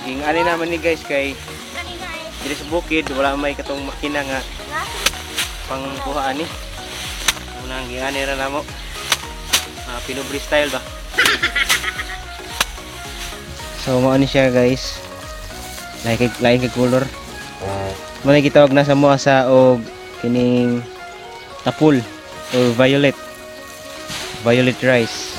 Ging-ani naman ni, guys, kay diri sa bukid wala may katong makina nga pangkuha ani. Unang giani ra namo. Pinubri style ba. So mao ni siya, guys. Lain kay lain kay color. Mao ni gitawag na sa mua sa og kining tapul or violet. Violet rice.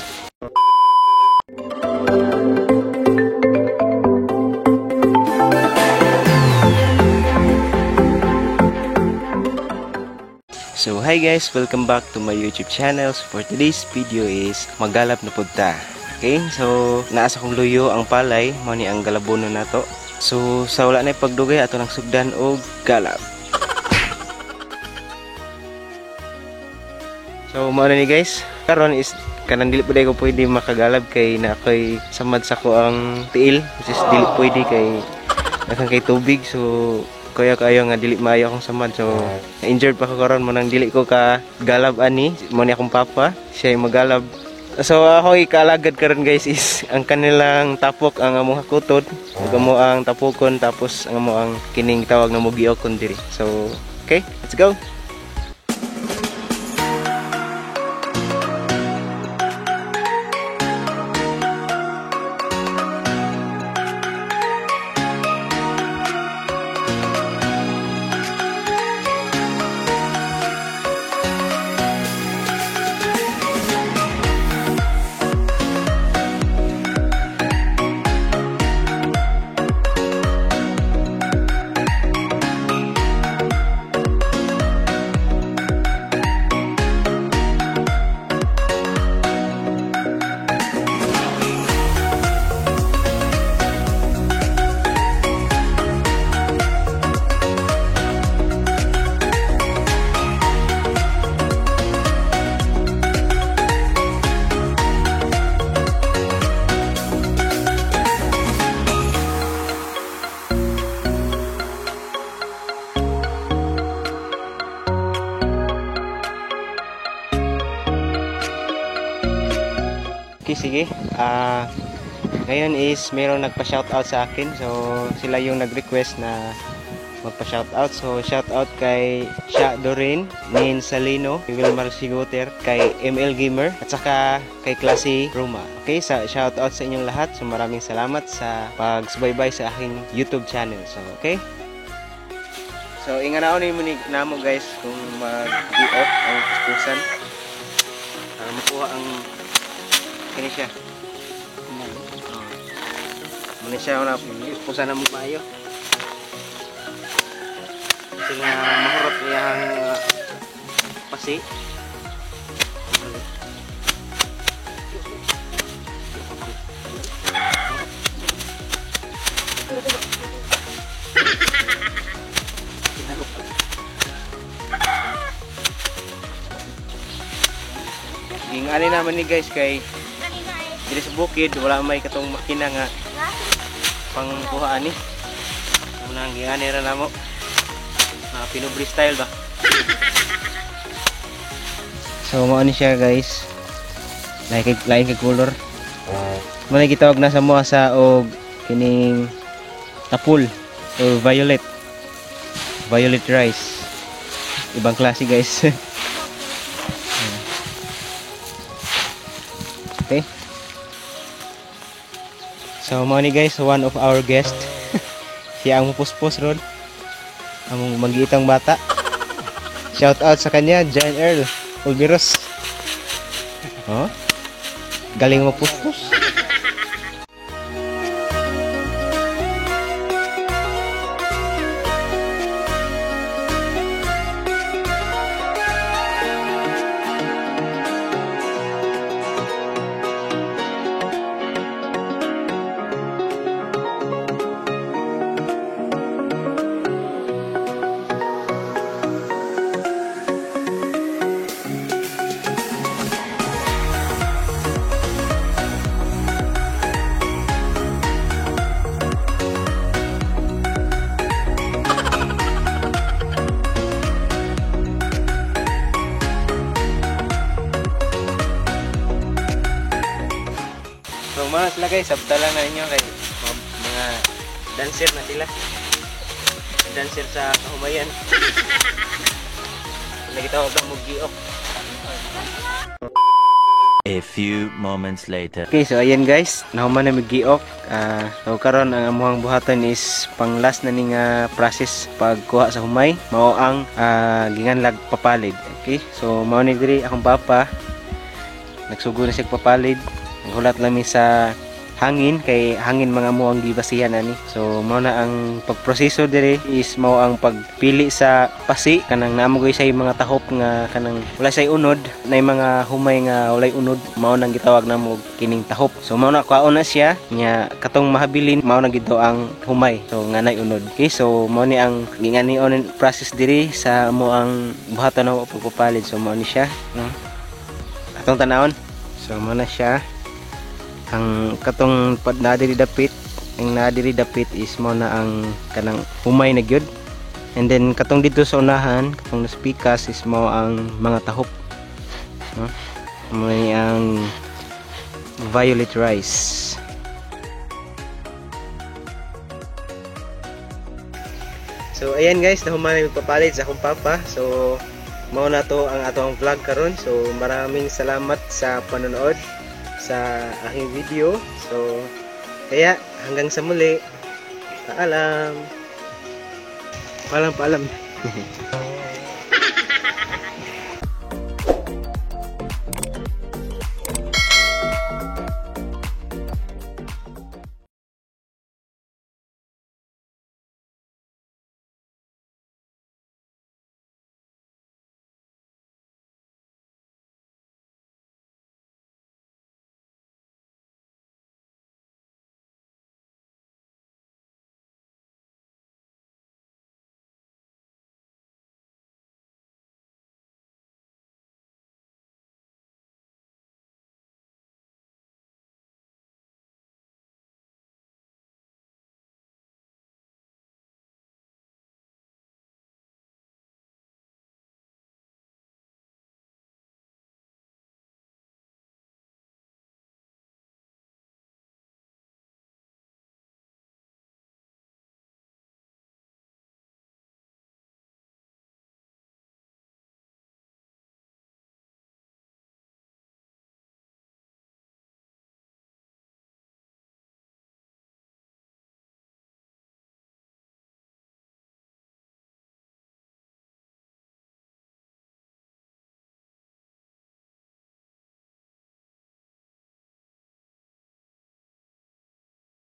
So hi guys, welcome back to my YouTube channel. So for today's video is magalap na pud ta. Okay, so naa sa kong luyo ang palay, mao ni ang galabono nato. So sa wala na pagdugay, ato nang sugdan og galap. So mao na ni, guys. Karon is kanang dili pud ko pwede makagalab kay na ako'y samad sa ko ang tiil, which is dili pwede kay daghan kay tubig. So kuya kayo nga dili maayo akong samad, so na-injured pa ko karon, mo nang dili ko ka galab ani. Mo ni akong papa, siya yung magalab. So ako ikaalagad karon, guys, is ang kanilang tapok ang among hakutod ug amo ang tapokon, tapos ang amo ang kining tawag na mugiokon diri. So okay, let's go. Okay, sige. Ngayon is mayroong nagpa-shoutout sa akin. So sila yung nag-request na magpa-shoutout. So shoutout kay Sha Dorin, Nin Salino, Wilmar Siguter, kay ML Gamer, at saka kay Classy Roma. Okay, sa shoutout sa inyong lahat. So maraming salamat sa pagsubaybay sa aking YouTube channel. So okay. So inganaon ni mo ni namo, guys, kung mag-off ang puspusan para makuha ang kini siya. Oh. Muna siya na puspusan na mo maayo. Kasi nga mahurot iyang pasi. Ging-ani naman ni, guys, kay diri sa bukid wala may katong makina nga pangkuha ani. Unang giani ra namo. Pinubri style ba. So mao ni siya, guys. Lain kay lain kay color. Mao ni gitawag na sa mua sa og kining tapul or violet. Violet rice. Ibang klase, guys. Okay. So mao ni, guys, one of our guest. Siya ang mupuspos ron. Among magiitang bata. Shout out sa kanya, John Earl Olmiros. Oh? Galing mapuspos. So mga sila, guys, sabta lang na ninyo kay mga Dancer na sila. Dancer sa kahumayan. Nagitawag lang mo giok. A few moments later. Okay, so ayan guys, nahuman na migiok. So karon ang amuhang buhaton is pang last na ni nga process pagkuha sa humay, mao ang ginganlag papalid. Okay? So mao ni diri akong papa. Nagsugo na siya papalid. Naghulat lang mi sa hangin kay hangin mga mo ang gibasihan ani. So mao na ang pagproseso diri is mao ang pagpili sa pasi, kanang naa man say mga tahop nga kanang wala say unod, na mga humay nga walay unod, mao nang gitawag namo kining tahop. So mao na, kuhaon na siya nya katong mahabilin, mao na gid ang humay so nga nay unod. Okay, so mao ni ang ginganion process diri sa mo ang buhaton na pagpapalid. So mao ni siya, no, atong tanawon. So mao na siya ang katong naa diri dapit, ang naa diri dapit is mao na ang kanang humay na gyud, and then katong dito sa unahan, katong naspikas, is mao ang mga tahop, no? Mao ni ang violet rice. So ayan guys, nahuman na magpapalit sa akong papa. So mao na to ang atong vlog karon. So maraming salamat sa panonood sa aking video. So kaya hanggang sa muli. Paalam. Paalam, paalam.